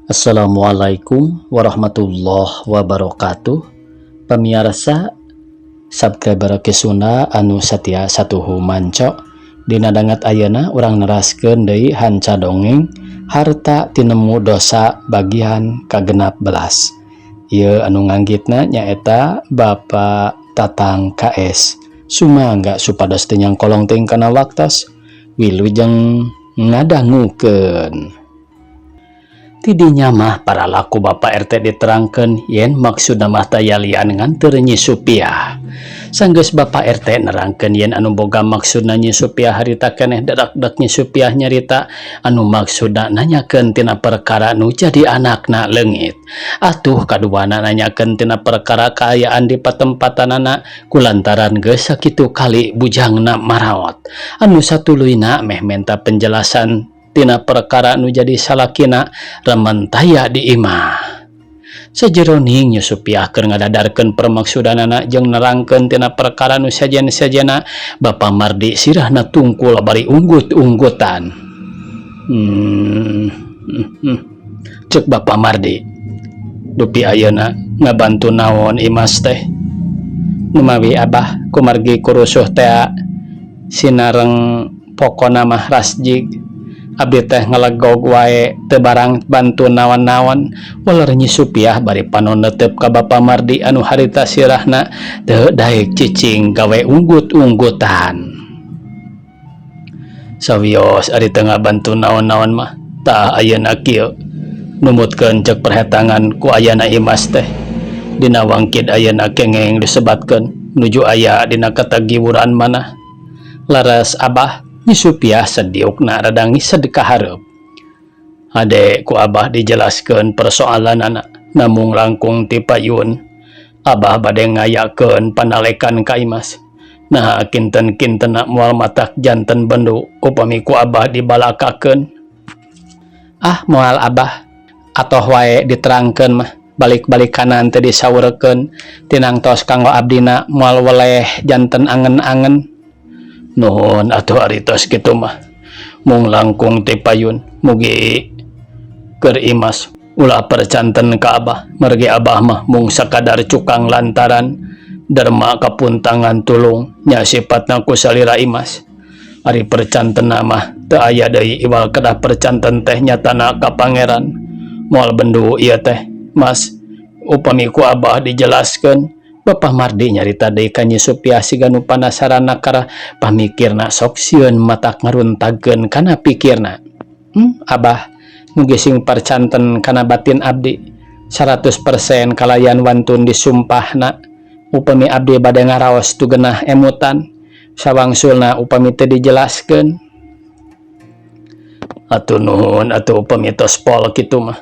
Assalamualaikum warahmatullahi wabarakatuh. Pamiarsa subscriber Kisuna anu satia satuhu manco, dina danget ayeuna urang neraskeun deui hanca dongeng Harta Tinemu Dosa bagian ka-16. Ieu anu nganggitna nyaeta Bapak Tatang KS. Sumangga supados teu nyangkolong teuing kana waktos. Wilujeng ngadangukeun. Tidinya mah para laku Bapak RT diterangkan yen maksudna mah taya lian ngan teu Nyi Supiah. Sanggeus Bapak RT nerangkeun yen anu boga maksudna Nyi Supiah harita keneh dedak-dek Nyi Supiah nyarita anu maksudna nanyakeun tina perkara nu jadi anakna leungit. Atuh kaduana nanyakeun tina perkara kaayaan di patempatanana kulantaran geus sakitu kali bujangna maraot. Anu satuluyna meh menta penjelasan tina perkara nu jadi salakina remen taya di imah. Sajeroning Nyi Supiah keur ngadadarkeun permaksudanana jeung nerangkeun tina perkara nu sejen-sejena, Bapak Mardi sirahna tungkul bari unggut-unggutan. Hmm. Cek Bapak Mardi. Dupi ayeuna ngabantu naon Imas teh? Numawi Abah kumargi kurusuh tea sinareng pokona mah rasjig. Abdi teh ngalegog wae teu barang bantu naon-naon, waler Nyi Supiah bari panon neuteup ka Bapa Mardi anu harita sirahna teu daek cicing gawe unggut-unggutan. Sawios ari teu ngabantu naon-naon mah, tah ayeuna kieu numutkeun cek perhetangan ku ayana Imas teh dina wangkid ayeuna kengeng disebatkeun nuju aya dina katagiwuran manah. Laras Abah? Nyi Supiah sediukna rada ngised ka hareup. Hade ku Abah dijelaskeun persoalanana, namung langkung ti payun. Abah bade ngayakeun panalekan ka Imas. Naha kinten-kintenna moal matak janten bendu upami ku Abah dibalakakeun? Ah, moal Abah, atoh wae diterangkeun mah, balik-balik kanan teh disawurkeun tinangtos kanggo abdina moal weleh janten angen-angen. Nuhun atuh ari tos kitu mah, mung langkung ti payun mugi keur Imas ulah percanten ka Abah, margi Abah mah mung sakadar cukang lantaran derma kapuntangan tulung nya sipatna ku salira Imas. Ari percantenna mah teu aya deui iwal kedah percanten teh nyatana ka Pangeran. Moal bendu ieu teh, Mas, upami ku Abah dijelaskeun. Bapak Mardi nyarita deui ka Nyi Supiah siga nu panasaran kakara pamikirna sok sieun matak ngaruntagkeun kana pikirna. Abah mugi sing percanten kana batin abdi 100% kalayan wantun disumpahna upami abdi bade ngaraos tu genah emutan sawangsulna upami teu dijelaskeun. Atuh nuhun atuh upami tos pol kitu mah.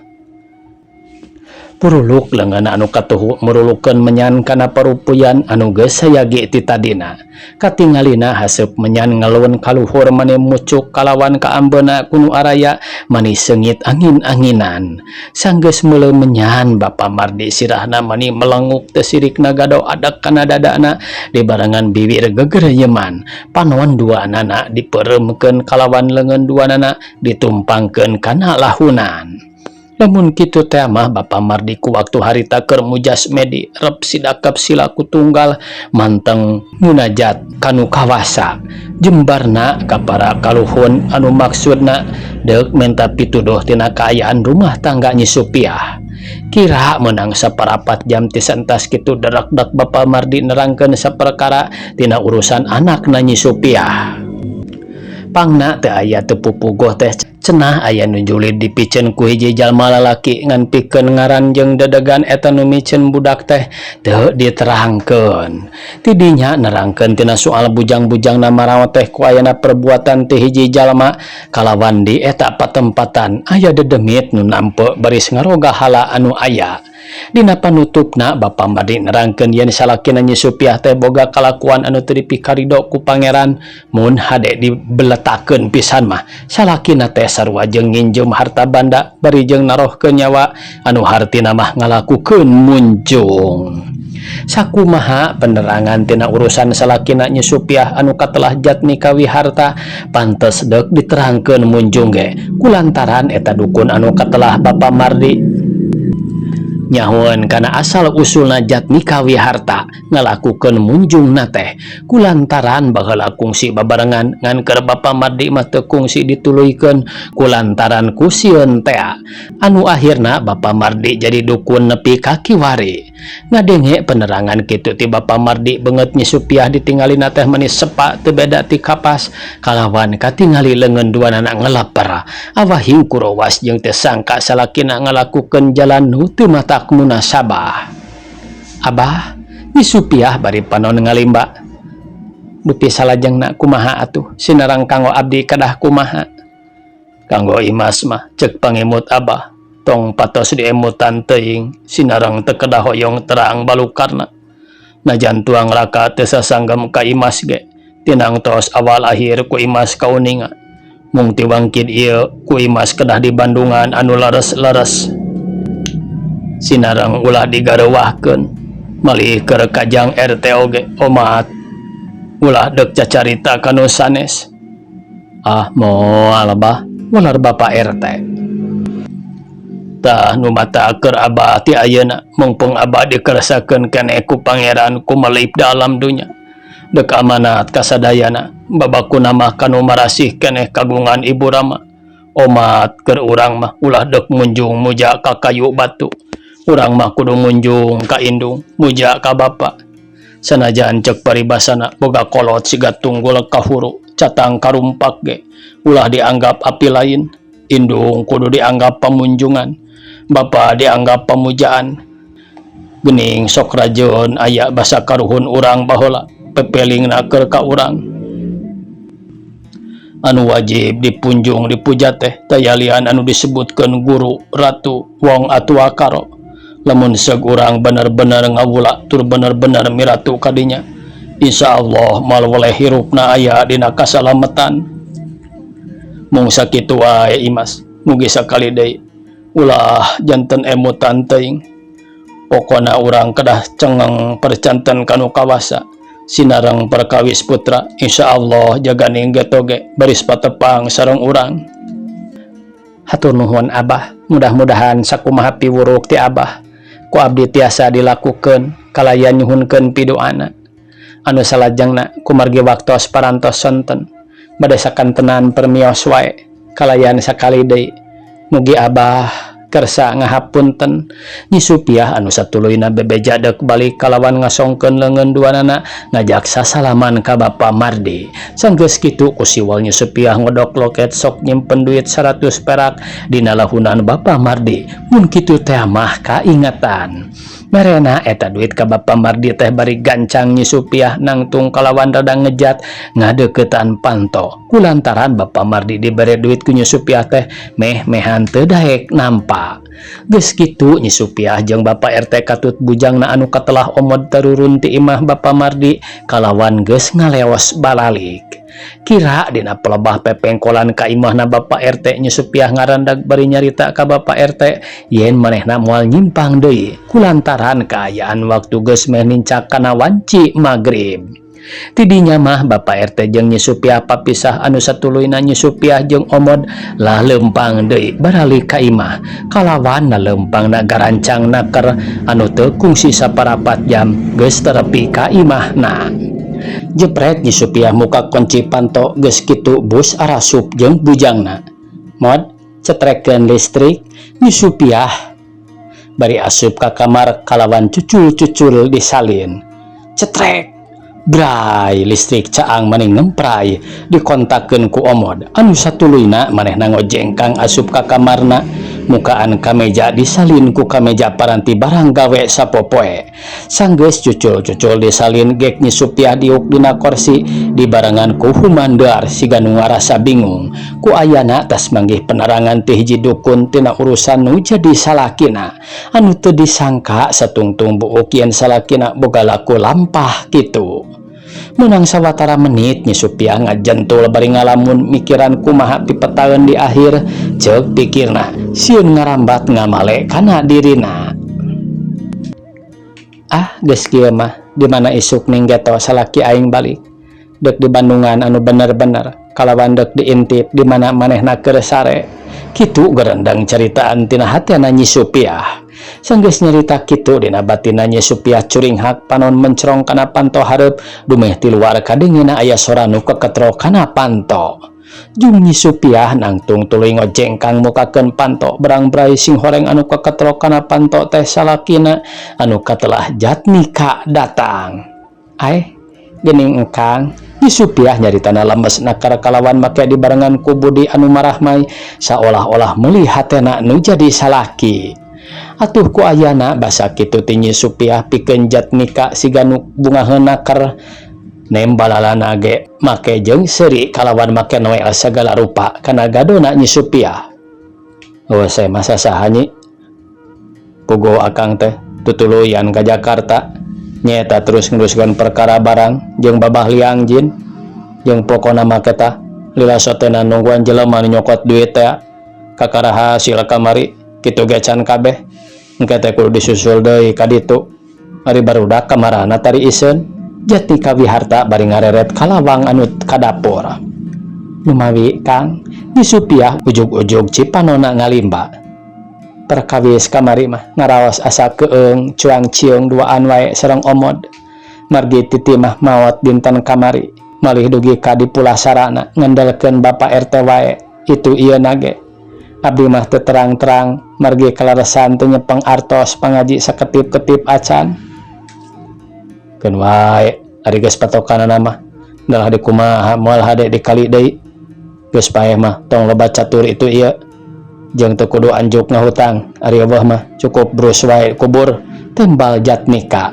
Puruluk leungeunna anu katuhu murulukeun menyan kana parupuyan anu geus sayagi ti tadina. Katingalina haseup menyan ngalun kaluhur mani mucuk kalawan kaambeuna ku nu araya mani seungit angin-anginan. Sanggeus meuleuh menyan, Bapa Mardi sirahna mani melenguk teu sirikna gado adak kana dadana dibarengan bibir gegereyeman. Panon duanana dipeureumkeun kalawan leungeun duanana ditumpangkeun kana lahunan. Lamun kitu teh mah, Bapa Mardi ku waktu harita keur mujas medi rep sidakep silaku tunggal manteng munajat kanu kawasa jembarna ka para kaluhun anu maksudna deuk menta pituduh tina kaayaan rumah tangga Nyi Supiah. Kira menang saparapat jam ti sentas kitu derak-dek Bapa Mardi nerangkeun saperkara tina urusan anakna Nyi Supiah. Pangna teu aya teu pupugoh teh cenah aya nu julid dipiceun ku hiji jalma lalaki ngan pikeun ngaran jeung dedegan eta nu miceun budak teh teu diterangkeun. Tidinya nerangkeun tina soal bujang-bujangna maraot teh ku ayana perbuatan ti hiji jalma kalawan di eta patempatan aya dedemit nu nampe baris ngaroga hala anu aya. Dina panutupna Bapa Mardi nerangkeun yen salakina Nyi Supiah teh boga kalakuan anu teu dipikarido ku Pangeran. Mun hade dibeletakeun pisan mah salakina teh sarua jeung nginjem harta banda bari jeung narohkeun nyawa anu hartina mah ngalakukeun muncung. Sakumaha penerangan tina urusan salakina Nyi Supiah anu katelah Jatnika Wiharta pantes deuk diterangkeun munjung ge kulantaran eta dukun anu katelah Bapa Mardi nyahoeun kana asal usulna Jatnika Wiharta ngalakukeun munjungna teh kulantaran baheula kungsi babarengan ngan keur Bapa Mardi mah teu kungsi dituluykeun kulantaran ku sieun tea anu akhirna Bapa Mardi jadi dukun nepi ka kiwari. Ngadenge penerangan kitu ti Bapa Mardi, beungeut Nyi Supiah ditinggalina teh meni sepa teu beda ti kapas kalawan katingali leungeun duanana ngeleper awahing kurowas jeung teu sangka salakina ngalakukeun jalan nu teu matak munasabah. Abah, Nyi Supiah bari panon ngalimba. Dupi salajengna kumaha atuh sinareng kanggo abdi kedah kumaha? Kanggo Imas mah ceuk pangemut Abah tong patos diemutan teuing sinareng teu kedah hoyong terang balukarna. Najan tuang raka teu sasanggem ka Imas ge tinang tos awal akhir ku Imas kauninga. Mung ti wangkid ieu ku Imas kedah dibandungan anu leres-leres. Sinareng ulah digareuwahkeun malih keur kajang RT oge omat ulah deuk cacarita ka nu sanes. Ah, moal, Bah, ular Bapak RT. Tah nu matak keur Abah ti ayeuna mungpung Abah dikersakeun keneh ku Pangeran ku melip dalam dunya. Deuk amanat kasadayana babakuna mah kanu marasih keneh kagungan ibu rama. Omat keur urang mah ulah deuk munjung muja ka kayu batu. Urang mah kudu munjung ka indung, muja ka bapa. Sanajan ceuk paribasana boga kolot siga tunggul kahuru, catang karumpak ge ulah dianggap api lain. Indung kudu dianggap pamunjungan, bapa dianggap pamujaan. Gening sok rajeun aya basa karuhun urang baheula pepelingna keur ka urang. Anu wajib dipunjung dipuja teh tayalian anu disebutkeun guru, ratu, wong atua karo. Lamun seug urang bener-bener ngawula tur bener-bener miratu kadinya, Insya Allah moal weleh hirupna aya dina kasalametan. Mung sakitu wae, Imas, mugi sakali deui ulah janten emutan teuing. Pokona urang kedah cengeng percanten kanu kawasa sinareng perkawis putra. Insya Allah jaganing getoge baris patepang sareng urang. Hatur nuhun, Abah, mudah-mudahan sakumaha piwuruk ti Abah ku abdi tiasa dilakukeun kalayan nyuhunkeun pidoana. Anu salajengna, kumargi waktos parantos sonten, bade sakantenan permios wae kalayan sakali deui mugi Abah kersa ngahapunten. Nyi Supiah anu satuluyna bebeja deuk balik kalawan ngasongkeun leungeun duanana ngajak sasalaman ka Bapa Mardi. Sanggeus kitu ku siwal Nyi Supiah ngodok loket sok nyimpen duit 100 perak dina lahunan Bapa Mardi. Mun kitu teh mah kaingetan merena eta duit ka Bapa Mardi teh bari gancang Nyi Supiah nangtung kalawan rada ngejat ngadeukeutan panto kulantaran Bapa Mardi dibere duit ku Nyi Supiah teh meh-mehan teu daek nampa. Geus kitu Nyi Supiah jeung Bapak RT katut bujangna anu katelah Omod tarurun ti imah Bapa Mardi kalawan geus ngaleos balalik. Kira dina pelebah pepengkolan ka imahna Bapak RT, Nyi Supiah ngarandag bari nyarita ka Bapak RT yen manehna moal nyimpang deui kulantaran kaayaan waktu geus meh nincak kana wanci magrib. Tidinya mah Bapak RT jeung Nyi Supiah papisah anu satuluyna Nyi Supiah jeung Omod lah lempang deui baralik ka imah kalawan na lempang na garancang naker anu teu kungsi saparapat jam geus terepi ka imahna. Jepret Nyi Supiah muka kunci panto, geus kitu bus arasup jeung bujangna. "Mod, cetrekeun listrik," Nyi Supiah bari asup ka kamar kalawan cucul-cucul disalin. Cetrek. Bray, listrik caang maning ngempray dikontakkeun ku Omod anu satuluyna manehna ngojengkang asup ka kamarna mukaan kameja disalin ku kameja paranti barang gawe sapopoe. Sanggeus cucul-cucul disalin gek Nyi Supiah diuk dina korsi dibarengan ku humandar siga nu ngarasa bingung ku ayana tas manggih penerangan ti hiji dukun tina urusan nu jadi salakina anu teu disangka satungtung buuk yen salakina boga laku lampah kitu. Menang sawatara menit Nyi Supiah ngajentul bari ngalamun mikiran kumaha pipetaeun di akhir. Ceuk pikirna sieun ngarambat ngamale kana dirina. Ah, geus kieu mah di mana isuk ning geto salaki aing balik. Dek di Bandungan anu bener-bener kalawan dek diintip di mana manehna keur sare. Kitu gerendeng caritaan tina hatena Nyi Supiah. Sanggeus nyarita kitu dina batinna Nyi Supiah curinghak panon mencrong kana panto hareup dumeh ti luar kadengena aya sora nu keketro kana panto. Jung Nyi Supiah nangtung tuluy ngojengkang mukakeun panto berang-berai sing horeng anu keketro kana panto teh salakina anu katelah Jatmika datang. Aeh, geuning engkang, Nyi Supiah nyaritana lemes nakar kalawan make dibarengan ku budi anu marahmai saolah-olah meuli hatena nu jadi salaki. Atuh ku ayana basa kitu ti Nyi Supiah pikeun Jatmika siga nu bungaheun naker nembalalana ge make jeung seuri kalawan make noel sagala rupa kana gadona Nyi Supiah. Eueuh saya mah sasaha Nyi? Puguh akang teh tutuluyan ka Jakarta nyaeta terus nguruskeun perkara barang jeung babah liang jin jeung pokona mah tah lila sotena nungguan jelema nu nyokot duit teh kakara hasil kamari kitu ge can kabeh engke teh kudu disusul deui ka ditu ari barudak kamarana tari iseun Jatmika Wiharta bari ngareret kalawang anu ka dapur. Numawi Kang, Nyi Supiah ujug-ujug cipanona ngalimba. Perkawis kamari mah ngaraos asa keung cuang ciung duaan wae sareng Omod. Margi titi mah maot dinten kamari malih dugi ka dipulasarana ngandelkeun Bapak RT wae itu ieu nage. Abdi mah teu terang-terang margi kaleresan teu nyepeng artos pangaji saketip-ketip acan. Keun wae ari geus patokanana mah dalah dikumaha moal hade dikali deui. Geus paeh mah tong loba catur itu ieu. Jeung teu kudu anjuk ngahutang ari eueuh mah cukup brus wae kubur tembal Jatmika.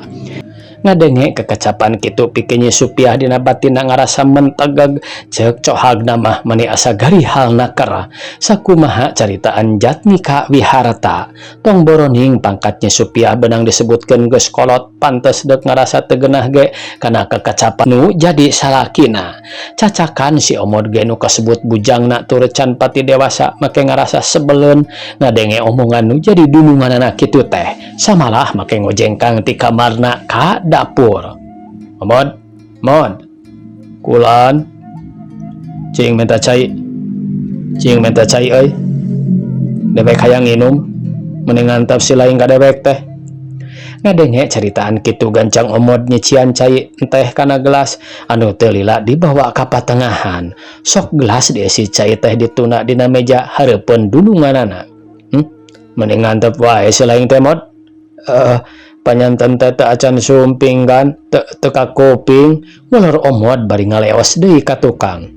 Ngadenge kekecapan kitu pikeun Nyi Supiah dina batinna ngarasa mentegeg ceuk cohagna mah mani asa garihal naker. Sakumaha caritaan Jatmika Wiharta tong boroning pangkat Nyi Supiah beunang disebutkeun geus kolot pantes deuk ngarasa teu geunah ge kana kekecapan nu jadi salakina. Cacakan si Omod ge nu kasebut bujangna tur can pati dewasa make ngarasa sebeleun ngadenge omongan nu jadi dununganana kitu teh. Samalah make ngojengkang ti kamarna ka dapur. Omod, Mod, kulan, cing minta cai, cing minta cai euy. Dewek hayang nginum, mending ngantap si lain ka dewek teh. Ngadenge caritaan kitu gancang Omod nyician cai teh kana gelas anu teu lila dibawa ka patengahan. Sok gelas diisi cai teh dituna dina meja hareupeun dununganana. Mending ngantep wae si lain teh Mod. Panyanten teh teu acan sumping kan, teu teu kakuping, molor Omod bari ngaleos deui ka tukang.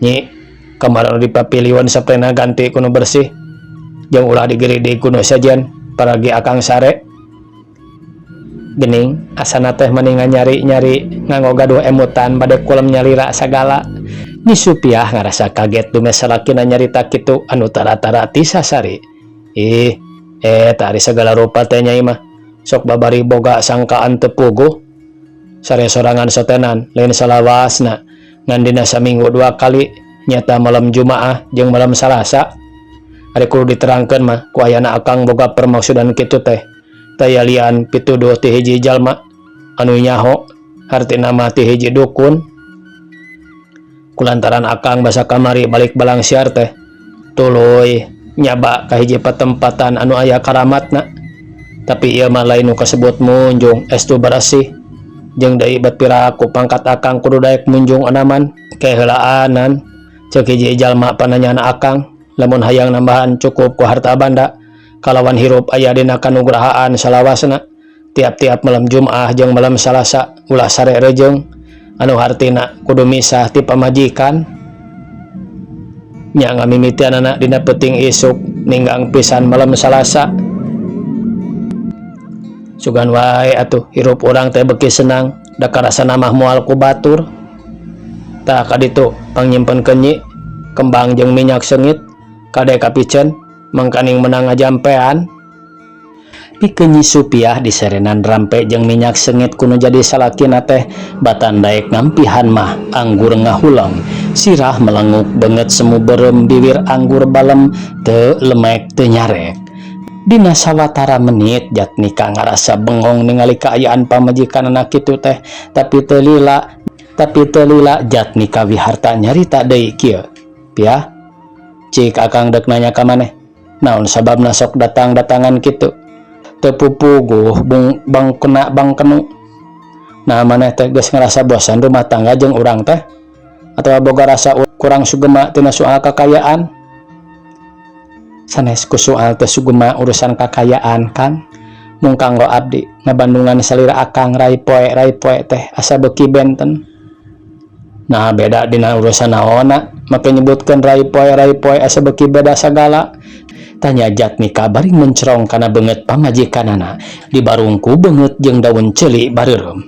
Nyi, kamar anu dipapiliun saprena ganti ku nu bersih. Jeung ulah digiridig ku nu sejen, paragi akang sare. Gening, asana teh mani nganyari-nyari nganggo gaduh emutan bade kulem nyalira sagala. Nyi Supiah ngarasa kaget dumeh salakina nyarita kitu anu tara-tara ti sasari. Ih, eta ari sagala rupa teh nyai mah. Sok babari boga sangkaan teu puguh. Sare sorangan sotenan lain salawasna ngan dina saminggu 2 kali nyata malam Jumaah jeung malam Salasa. Ari kudu diterangkeun mah ku ayana akang boga permaksudan kitu teh. Taya lian pituduh ti hiji jalma anu nyaho hartina mah ti hiji dukun. Kulantaran akang basa kamari balik balang siar teh tuluy nyaba ka hiji patempatan anu aya karamatna. Tapi ieu mah lain nu kasebut munjung estu barasih. Jeung deui bet piraku pangkat akang kudu daek munjung anaman keheulaanan. Ceuk hiji jalma pananyana akang lamun hayang nambahan cukup ku harta banda kalawan hirup aya dina kanugrahaan salawasna. Tiap-tiap malam Jumaah jeung malam Salasa ulah sare rejeung anu hartina kudu misah ti pamajikan. Nya ngamimitianana dina peuting isuk ninggang pisan malam Salasa. Sugan wae atuh hirup urang teh beuki senang da karasana mah moal ku batur. Tah ka ditu pangnyimpenkeun Nyi kembang jeung minyak seungit kade kapiceun mangkaning menang ngajampean. Pikeun Nyi Supiah diserenan rampe jeung minyak seungit kuno jadi salakina teh batan daek ngampihan mah anggur ngahuleng. Sirah melenguk beungeut semu beureum biwir anggur balem teu lemek teu nyarek. Dina sawatara menit Jatnika ngarasa bengong ningali kaayaan pamajikanana kitu teh, tapi teu lila, tapi teu lila Jatnika Wiharta nyarita deui kieu, "Piah, cik akang dek nanya ka maneh, naon sababna sok datang-datangan kitu teu pupuguh bung bangkena bangkenu? Nah, maneh teh geus ngerasa bosan rumah tangga jeung urang teh atau boga rasa kurang sugema tina soal kakayaan?" "Sanes ku soal teu sugema urusan kakayaan, Kang. Mung kanggo abdi ngabandungan salira akang rai poe rai poe teh asa beuki benten." "Nah, beda dina urusan naonna make nyebutkeun rai poe rai poe asa beuki beda sagala?" tanya Jatmika bari mencerong kana beungeut pamajikanana dibarung ku beungeut jeung daun ceuli bareureum.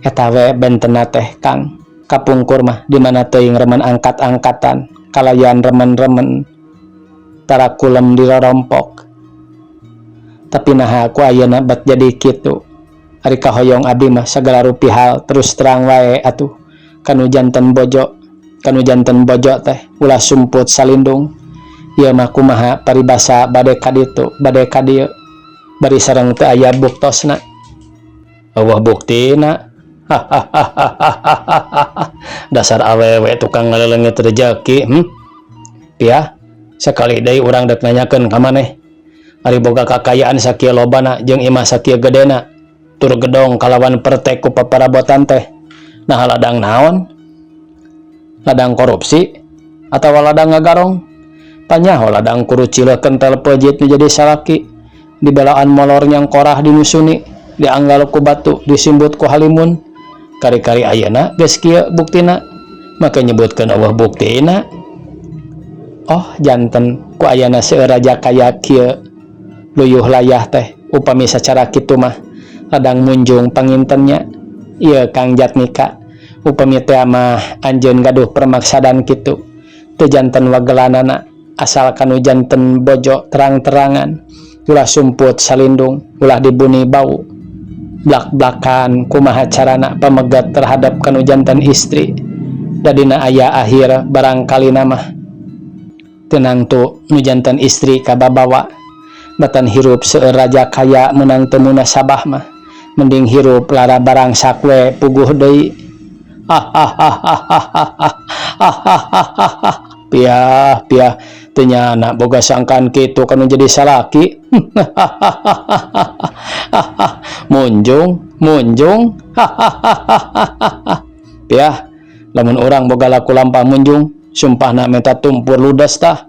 "Eta we bentenna teh, Kang. Kapungkur mah di mana teuing remen angkat-angkatan kalayan remen-remen tara kulem dirorompok, tapi naha ku ayeuna bet jadi kitu? Ari kahoyong abdi mah sagala rupi hal terus terang wae atuh kanu janten bojo, kanu janten bojo teh, ulah sumput salindung. Ieu mah kumaha paribasa bade ka ditu bade ka dieu bari sareng teu aya buktosna." "Euweuh buktina? Dasar awewe tukang ngaleleungit rejeki. Piah, sakali deui urang dek nanyakeun ka maneh. Ari boga kakayaan sakieu lobana jeung imah sakieu gedena tur gedong kalawan pertek ku paparabotan teh, nah ladang naon? Ladang korupsi atawa ladang ngagarong? Panyaho ladang kurucil kental pejit nu jadi salaki dibelaan molor nyangkorah dinusuni, dianggal ku batu, disimbut ku halimun. Kari-kari ayeuna geus kieu buktina make nyebutkeun euweuh buktina. Oh, janten ku ayana seueur raja kaya kieu luyuh layah teh. Upami sacara kitu mah ladang munjung panginten nya ieu, Kang Jatmika. Upami teh mah anjeun gaduh permaksadan kitu, teu janten wagelanana, asal kanu janten bojo terang-terangan, ulah sumput salindung, ulah dibuni bau blak-blakan. Kumaha carana pamegat terhadap kanu janten istri dadina aya akhir barangkali nama tenang tu nu janten istri kababawa. Batan hirup seueur raja kaya menang teu munasabah mah mending hirup lara barangsak we puguh deui." "Piah, piah, teu nyana boga sangkaan kitu kanu jadi salaki. Munjung, munjung. Piah, lamun urang boga laku lampah munjung, sumpahna menta tumpur ludes tah.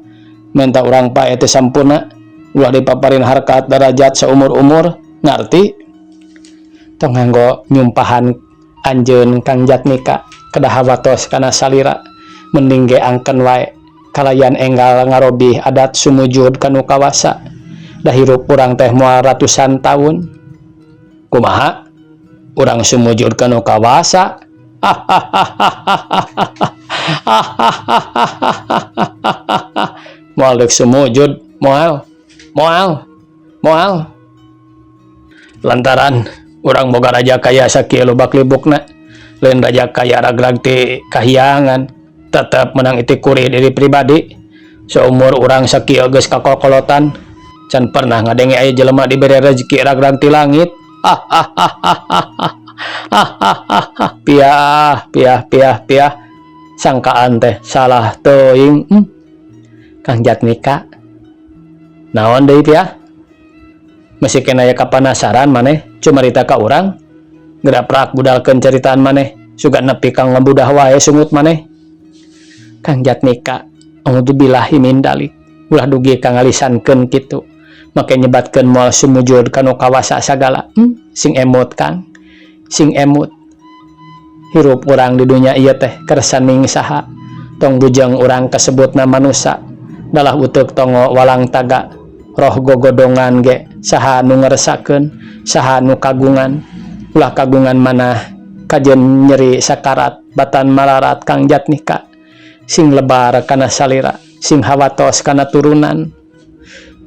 Menta urang paeh teh sampurna, ulah dipaparin harkat darajat seumur-umur, ngarti? Tong nganggo nyumpahan anjeun, Kang Jatmika, kedah hawatos kana salira. Mending ge angken wae kalayan enggal ngarobih adat sumujud kanu kawasa. Da hirup urang teh moal ratusan tahun. Kumaha urang sumujud kanu kawasa?" "Moal deuk sumujud, moal, moal, moal. Lantaran urang boga raja kaya sakieu lubak libukna, lain raja kaya ragrag ti kahyangan, tetep menang itikuri diri pribadi. Seumur urang sakieu geus kakokolotan, can pernah ngadenge aya jelema dibere rezeki ragrag ti langit. Piah, piah, piah, piah, sangkaan teh salah teuing." "Kang Jatmika." "Naon deui, Piah? Masih kena aya kapanasaran maneh cumarita ka urang? Geura prak budalkeun caritaan maneh, sugan nepi ka ngabudah wae sungut maneh." "Kang Jatmika, audzubillahi min dalik, ulah dugi ka ngalisankeun kitu make nyebatkeun moal sumujud kanu kawasa sagala. Sing emut, Kang, sing emut. Hirup urang di dunya ieu teh kersaning saha? Tong bujeng urang kasebutna manusa, dalah uteuk tongo walang taga, roh gogodongan ge saha nu ngeresakeun, saha nu kagungan? Ulah kagungan manah kajen nyeri sakarat batan malarat. Kang Jatmika, sing lebar kana salira, sing hawatos kana turunan."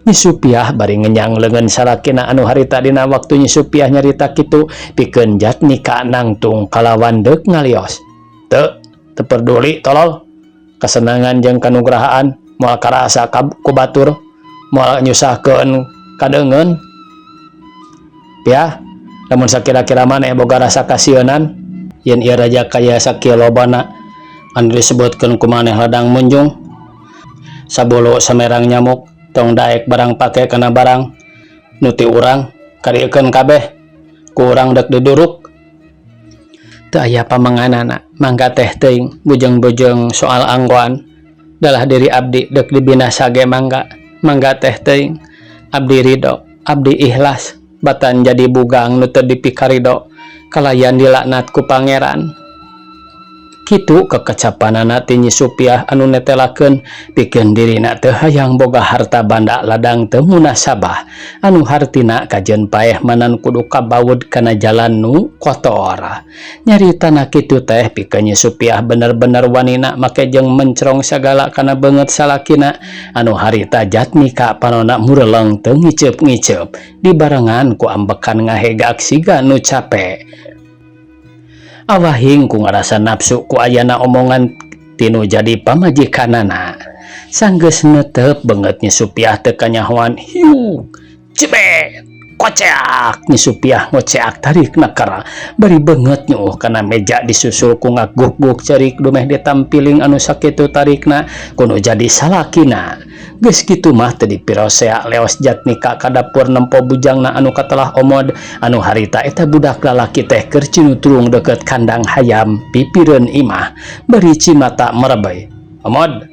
Nyi Supiah bari ngenyang leungeun salakina anu harita dina waktu Nyi Supiah nyarita kitu pikeun Jatmika nangtung kalawan deuk ngalios. "Teu, teu peduli, tolol. Kesenangan jeung kanugrahaan moal karasa ku batur, moal nyusahkeun Kadeungeun. Piah, lamun sakira-kira maneh boga rasa kasieunan yen ieu raja kaya sakieu lobana anu disebutkeun ku maneh ladang munjung sabulu samerang nyamuk tong daek barang pake kana barang nu ti urang kadieukeun kabeh ku urang dek diduruk. Teu aya pamenganana, mangga teh teuing bujeng-bujeng soal anggoan dalah diri abdi dek dibinasa ge mangga, mangga teh teuing. Abdi ridho, abdi ikhlas batan jadi bugang nu teu dipikarido kalayan dilaknat ku Pangeran. Kitu kekecapanana ti Nyi Supiah anu netelakeun pikeun dirina teu hayang boga harta banda ladang teu munasabah anu hartina kajeun paeh manan kudu kabaud kana jalan nu kotor. Nyaritana kitu teh pikeun Nyi Supiah bener-bener wanina make jeung mencrong sagala kana beungeut salakina anu harita Jatmika panona mureleng teu ngiceup-ngiceup dibarengan ku ambekan ngahegak siga nu cape. Awahing ku ngarasa nafsu ku ayana omongan tinu jadi pamajikanana. Sanggeus neuteup beungeut Nyi Supiah teu kanyahoan hiuk cebet koceak. Nyi Supiah ngoceak tarik nakara bari beungeut nyuuh kana meja disusul ku ngaguk-guk ceurik dumeh ditampiling anu sakitu tarikna ku nu jadi salakina. Geus kitu mah teu dipirosea leos Jatmika ka dapur nempo bujangna anu katelah Omod anu harita eta budak lalaki teh keur cinutrung deukeut kandang hayam pipireun imah bari cimata merebeuy. "Omod!"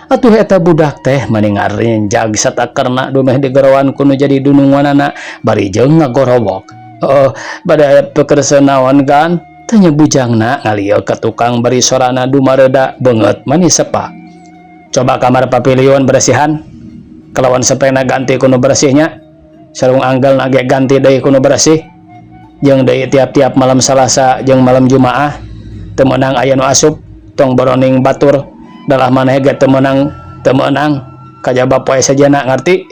Atuh eta budak teh mani ngarinjag satakerna dumeh digeroan ku nu jadi dununganana bari jeung ngagorowok. "Oh, bade aya pekersa naon, Gan?" tanya bujangna ngalieu ka tukang bari sorana dumareda beungeut mani sepa. "Coba kamar pavilion bersihan kalawan sepena ganti ku nu bersihnya, sarung anggelna ge ganti deui ku nu bersih, jeung deui tiap-tiap malam Salasa jeung malam Jumaah teu meunang aya nu asup. Tong boroning batur, dalah maneh ge teu meunang, teu meunang kajaba poe sejenna, ngarti?"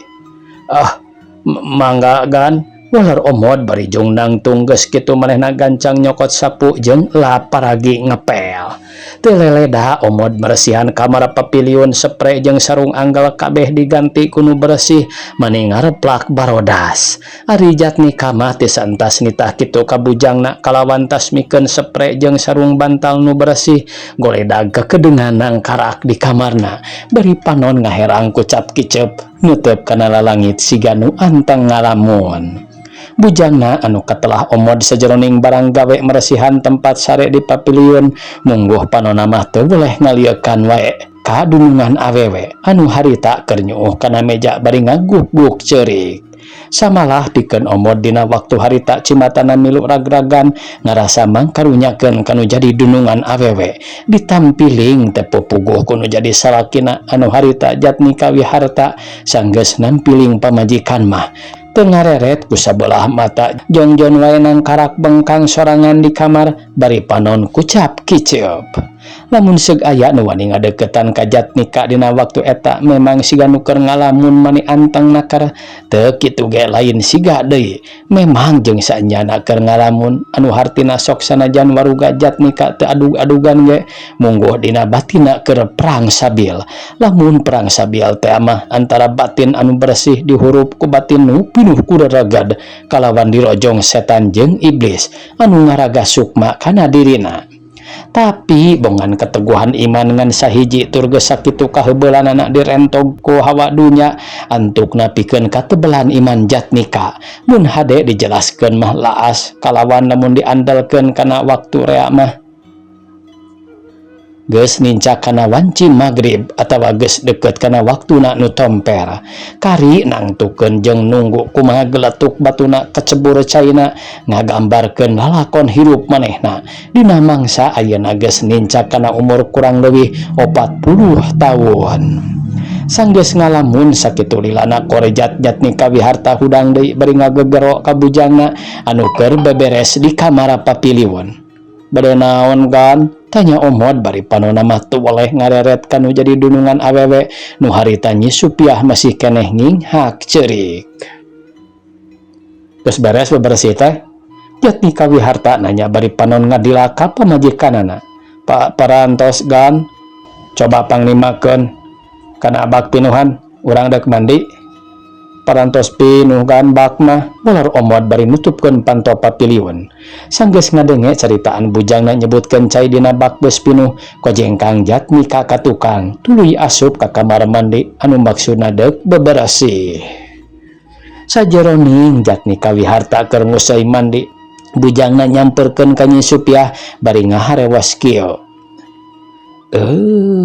"Ah, mangga, Gan," waler Omod bari jung nangtung. Geus kitu manehna gancang nyokot sapu jeung lap paragi ngepel. Teu leleda Omod meresihan kamar pavilion, sepre jeung sarung anggal kabeh diganti ku nu beresih mani ngareplak barodas. Ari Jatmika mah teu saentas nitah kitu ka bujangna kalawan tas mikeun sepre jeung sarung bantal nu beresih goledag kekedengan nangkarak di kamarna bari panon ngaherang kucap kicep neuteup kana lalangit siga nu anteng ngalamun. Bujangna anu katelah Omod sajeroning barang gawe meresihan tempat sare di pavilion mungguh panona mah teu boleh ngaliekan wae ka dunungan awewe anu harita keur nyuuh kana meja bari ngaguk-guk ceurik. Samalah pikeun Omod dina waktu harita cimatana milu ragragan ngarasa mangkarunyakeun kanu jadi dunungan awewe ditampiling teu pupuguh ku nu jadi salakina anu harita Jatmika Wiharta. Sanggeus nampiling pamajikan mah teu ngareret ku sabelah mata, jongjon wae nangkarak bengkang sorangan di kamar bari panon kucap kiceup. Lamun seug aya nu wani ngadeukeutan ka Jatmika dina waktu eta memang siga nu keur ngalamun mani anteng nakar. Teu kitu ge lain siga deui, memang jeung saenyana keur ngalamun anu hartina sok sanajan waruga Jatmika teu adug-adugan ge mungguh dina batinna keur perang sabil. Lamun perang sabil teh mah antara batin anu bersih dihurup ku batin nu pinuh ku rereged kalawan dirojong setan jeung iblis anu ngaraga sukma kana dirina. Tapi bongan keteguhan iman ngan sahiji tur geus sakitu kaheubelanana direntog ku hawa dunya antukna pikeun katebelan iman Jatmika. Mun hade dijelaskeun mah laas kalawan lamun diandalkeun kana waktu rea mah geus nincak kana wanci magrib atawa geus deukeut kana waktuna nu tomper. Kari nangtukeun jeung nunggu kumaha geletuk batuna kecebur caina ngagambarkeun lalakon hirup manehna dina mangsa ayeuna geus nincak kana umur kurang leuwih 40 tahun. Sanggeus ngalamun sakitu lilana korejat Jatmika Wiharta hudang deui bari ngagegero ka bujangna anu keur beberes di kamar pavilion. "Bade naon, Gan?" tanya Omod bari panona mah teu weleh ngareret kanu jadi dunungan awewe nu harita Nyi Supiah masih keneh nginghak ceurik. "Geus beres bebersih teh?" Jatmika Wiharta nanya bari panon ngadila ka pamajikanana. "Parantos, Gan." "Coba pangnimakeun kana abak pinuhan, urang dek mandi." Parantos pinuh kan bak mah, bolar Omot bari nutupkeun panto papiliun. Sanggeus ngadenge caritaan bujangna nyebutkeun cai dina bak geus pinuh, kojengkang Jatmika ka tukang, tuluy asup ka kamar mandi anu maksudna deuk beberesih. Sajeroning Jatmika Wiharta keur nguseuy mandi, bujangna nyamperkeun ka Nyi Supiah bari ngaharewos kieu.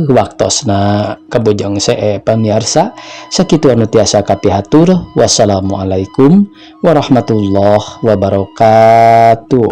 Waktosna kabujang see pamiarsa, sakitu anu tiasa kapihatur. Wassalamualaikum warahmatullahi wabarakatuh.